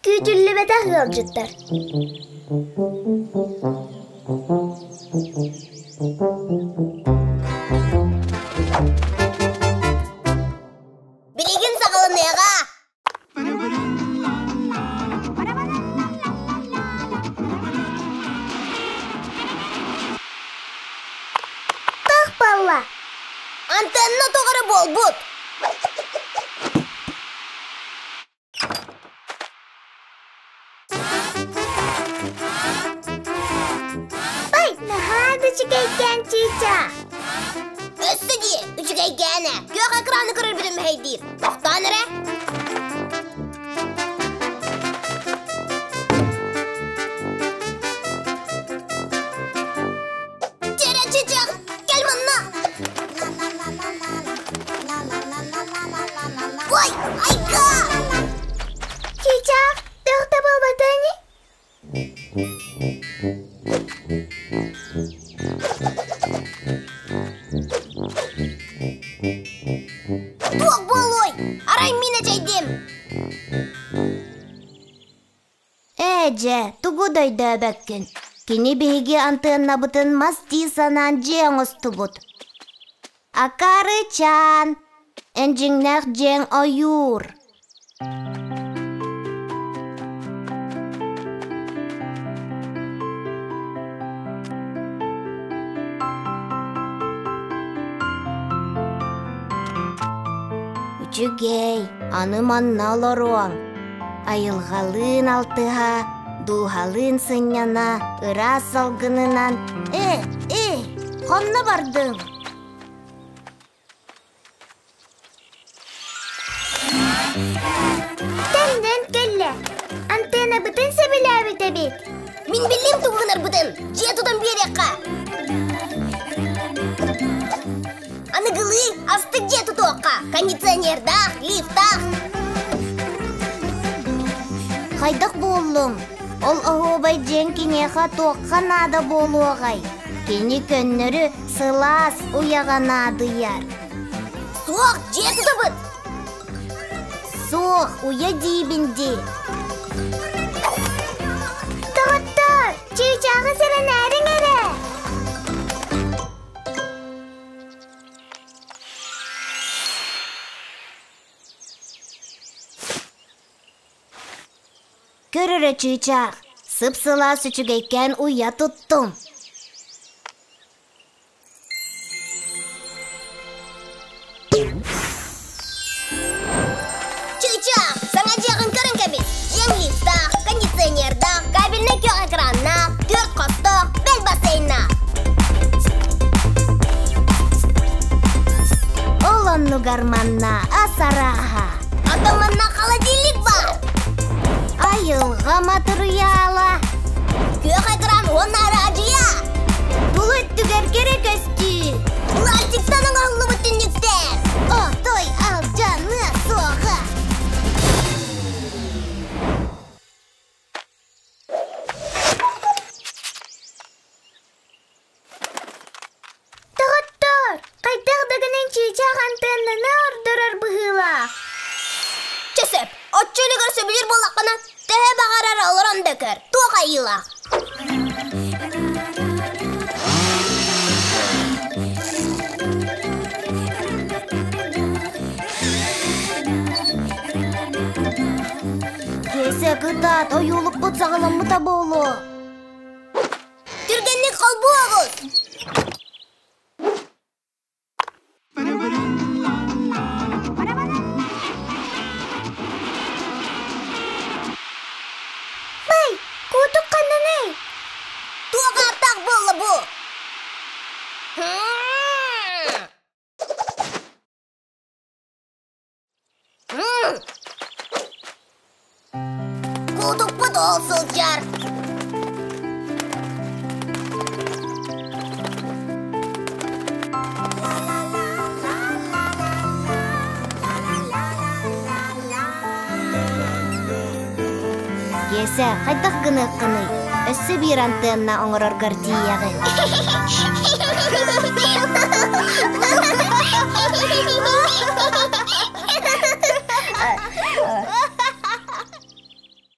Күүтүллүбэтэх ыалдьыттар Билигин саҕаланыаҕа! Тах балла! Антенна тоҕо эрэ буолбут! Бай, наһаа да үчүгэйкээн чыычаа! Өссө дии, үчүгэйгээнэ, күөх экраны көрөрбүтүн мэһэйдиир. Тохтоон эрэ. Чэрэ чычах, кэл манна! Ой, айка! Чычах, туох да буолбата ини? Туох буолуой? Арай мин эчэйдим. Ээ дьэ, тугу да өйдөөбөккүн. Кини биһиги антыаннабытын мас дии санаан дьиэ оҥостубут. Акаарычаан, эн дьиҥнээх дьиэҥ ойуур. Үчүгэй, аны манна олоруоҥ. Айылҕалыын алтыһа, дууһалыын сынньана, ыраас салгынынан «Э, э, хонно бардыҥ?» Төннөн кэллэ. Антеннабытын сөбүлээбит эбит. Мин биллим тугу гынарбытын. Дьиэ тутан биэриэххэ. Аныгылыы астык дьиэ тутуохха. Кондиционердаах, лифтаах. Хайдах буоллуҥ? Ол оһуобай дьиэҥ киниэхэ туохха наада буолуоҕай? Кини көннөрү сылаас уйаҕа наадыйар. Суох, дьиэ тутабыт! Суох, уйа диибин дии. Доҕоттоор, чыычааҕы сэрэнээриҥ эрэ! Көр эрэ чыычаах, сып-сылаас үчүгэйкээн уйа туттум. Чыычаах, саҥа дьиэҕин көрөн кэбис. Дьиэҥ лифтаах, кондиционердаах, кабельнай күөх экраннаах, түөрт хостоох, бэл бассейнаах. Ол оннугар манна ас арааһа. Оттон манна холодильник баар. Айылҕа матырыйаала. Күөх экран уонна араадьыйа. Бұл өттүгэр кэрэ көстүү. Пластиктан оҥоһуллубут түннүктэр. Отой алдьаныа суоҕа. Доҕоттоор, хайдах да гынан чыычаах антыаннаны ордорор быһыылаах. Чэ сөп, оччо үлүгэр сөбүлүүр буоллаххына, төһө баҕарар олорон да көр, туох айыылаах. Киэсэ кытаат, ойуулукпут саҕаламмыта буолуо. Түргэнник холбуоҕус! Бай, куутук ханнаный? Туох ааттаах буолла бу? Куутукпут ол сылдьар. Киэсэ, хайдах гыныаххыный? Өссө биир антенна оҥороргор тиийэҕин.